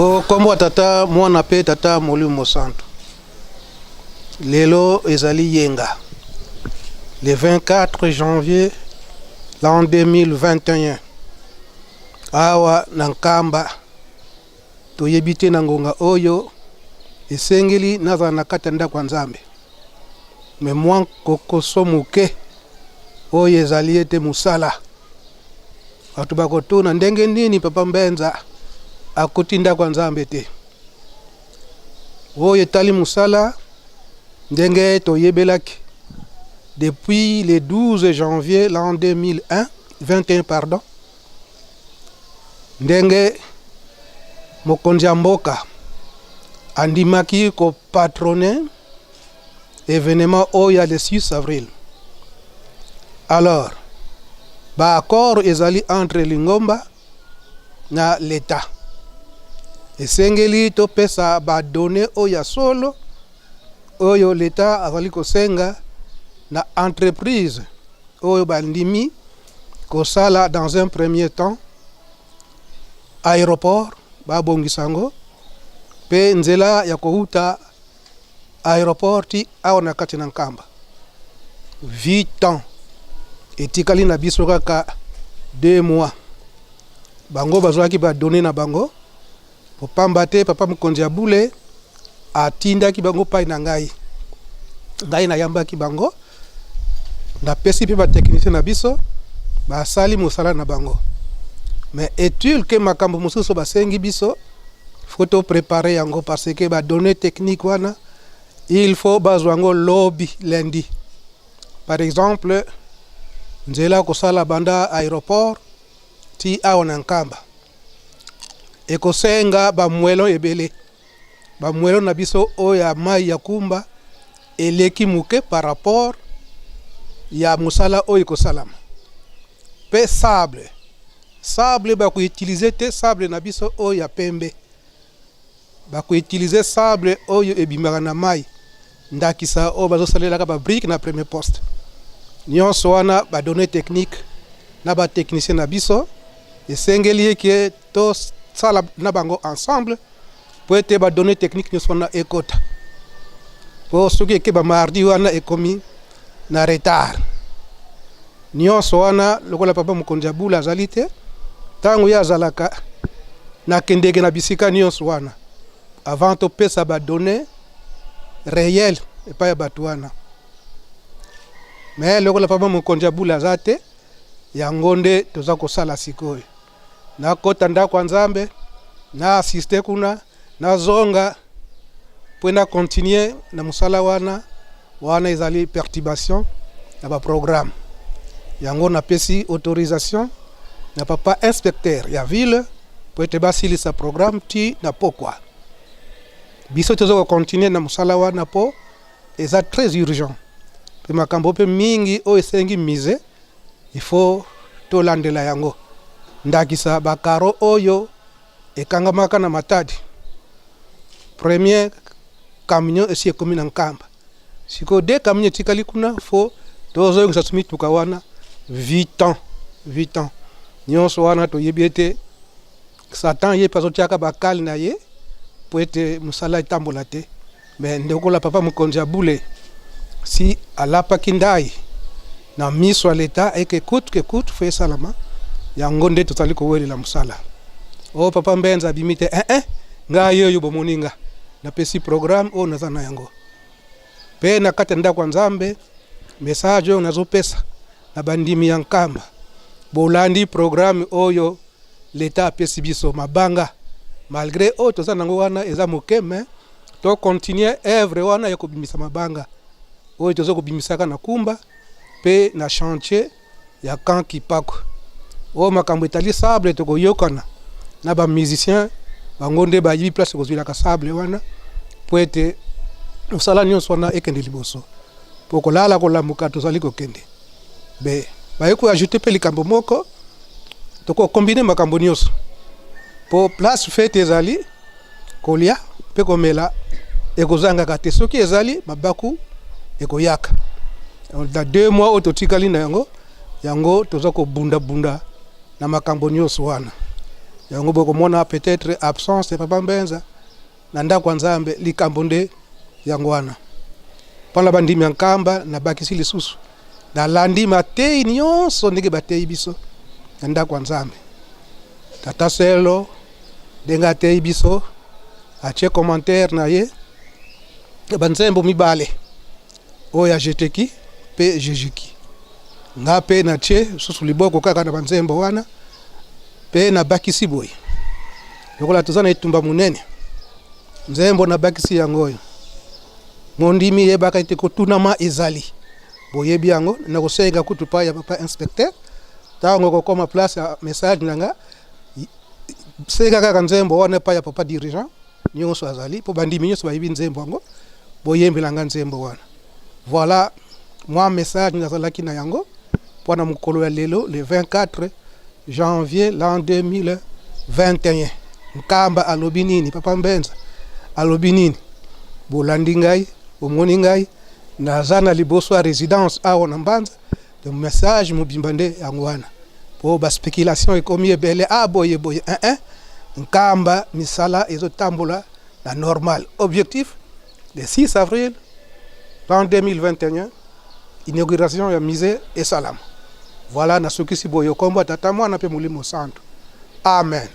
O nkombo ya Tata, Mwana mpe Tata Molimo Mosantu. Lelo ezali yenga le 24 janvier l'an 2021 awa na Nkamba. Toyebi te na ngonga oyo esengeli nazala na kati ya ndako ya Nzambe, me mwa nkokoso moke oyo ezali ete mosala. Bato bakotuna ndenge nini Papa Mbenza akoti ndako ya Nzambe te. Oyo etali mosala, ndenge toyebelaki depuis le 12 janvier l'an 2001, 21 pardon, ndenge mokonzi ya mboka andimaki kopatrone evenement oyo ya le 6 avril. Alors ba accord ezali entre lingomba na l'etat, esengeli topesa ba données oyo ya solo oyo l'etat azali kosenga na entreprise oyo bandimi kosala. Dans un premier temps, aéroport babongisa yango mpe nzela ya kouta aéroport ti awa na kati na Nkamba. Vu temps etikali na biso kaka 2 mois, bango bazwaki badonnées na bango popamba te. Papa mokonzi ya bule atindaki bango pai na ngai, ngai nayambaki bango, napesi mpe batechnicien na biso basali mosala na bango. Mais est-il que makambo mosusu basengi biso, faut topréparer yango, parce que badonnées technique wana, il faut bazwa yango lobi lundi. Par exemple, nzela kosala banda aéroport ti awa na Nkamba ekosenga bamoellon ebele. Bamoellon na biso oyo ya mai ya Kumba eleki moke par rapport ya mosala oyo ekosalama. Mpe sable bakoutiliser te sable na biso oyo ya pembe, bakoutiliser sable oyo ebimaka na mai, ndakisa oyo bazosalelaka babrique na premier poste. Nyonso wana, badonnées technique na batechnicien na biso, esengeli eke tosala na bango ensemble po ete badonnées technique nyonso wana ekota, po soki eke bamardi wana ekomi na retard. Nyonso wana, lokola papa mokonzi ya bula azali te, ntango ye azalaka, nakendeke na bisika nyonso wana avant topesa badonnées réelles epai ya bato wana. Me lokola papa mokonzi ya bula aza te, yango nde toza kosala sikoyo. Nakota ndako ya Nzambe, na assiste kuna, nazonga mpo na continue na mosala wana. Wana ezali perturbation na baprogramme. Yango napesi autorisation na papa inspecteur ya ville po ete basilisa programme ti na pokwa. Biso toza kocontinue na mosala wana mpo eza très urgent, mpe makambo mpe mingi oyo esengi mise, il faut tolandela yango. Ndakisa bacarreaux oyo ekangamaka na Matadi, premier camion esi ekomi na Nkamba. Sikoyo deux camion etikali kuna, faut tozongisa so mituka wana vu temps vu temps nyonso wana. Toyebi ete Satan ye mpe azotiaka bakale na ye po ete mosala etambola te. Me ndekola papa mokonzi ya bule si alapaki ndai na miso ya leta eke coûte que coûte faut esalama. Yango nde tozali kowelela mosala oyo. Papa Mbenza abimi te, eh, eh, ngai oyo bomoni nga, napesi programme oyo naza na yango mpe na kati ya ndako ya Nzambe. Message oyo nazopesa na bandimi ya Nkamba: bolandi programme oyo leta apesi biso. Mabanga, malgré oyo toza nango wana eza moke, mais tocontinue œuvre wana ya kobimisa mabanga oyo toza kobimisaka na Kumba mpe na chantier ya camp Kipako. Oyo makambo etali sable, tokoyokana na bamusicien, bango nde bayebi place kozwilaka sable wana, po ete mosala nyonso wana ekende liboso. Po kolala kolamuka, tozali kokende be baye koajouter mpe likambo moko, tokocombiner makambo nyonso, po place fête ezali, kolia mpe komela ekozangaka te. Soki ezali mabaku ekoyaka na 2 mois oyo totikali na yango, yango toza kobundabunda na makambo nyonso wana. Yango bokomona peut-être absence ya Papa Mbenza na ndako ya Nzambe, likambo nde yango wana. Mpona bandimi ya Nkamba, nabakisi lisusu, nalandi mateyi nyonso ndenge bateyi biso na ndako ya Nzambe. Tata Selo ndenge ateyi biso, atie commentaire na ye ya banzembo mibale oyo ya Jeteki mpe Jejiki. Nga mpe natie susu liboko kaka na banzembo wana mpe nabakisi boye, lokola toza na etumba monene, nzembo nabakisi yango oyo: mondimi yebaka ete kotunama ezali. Boyebi yango, nakosenga kutu pa ya papa inspecteur, ntango kokoma place ya message na nga, senga kaka nzembo wana epai ya papa dirigeant nyonso azali, mpo bandimi nyonso bayebi nzembo yango, boyembela nga nzembo wana. Voilà mwa message nazalaki na yango mpona mokolo ya lelo, le 24 janvier l'an 2021. Nkamba alobi nini? Papa Mbenza alobi nini? Bolandi ngai, bomoni ngai naza na liboso ya résidence awa na Mbanza. Donc message mobimba nde yango wana, po ba spéculation ekomi ebele, ah boye boye, 1 1 Nkamba misala ezotambola na normal. Objectif, le 6 avril l'an 2021, inauguration ya musée esalama. Voilà, nasukisi boye. Kombo Tata, Mwana mpe Molimo Santo, amen.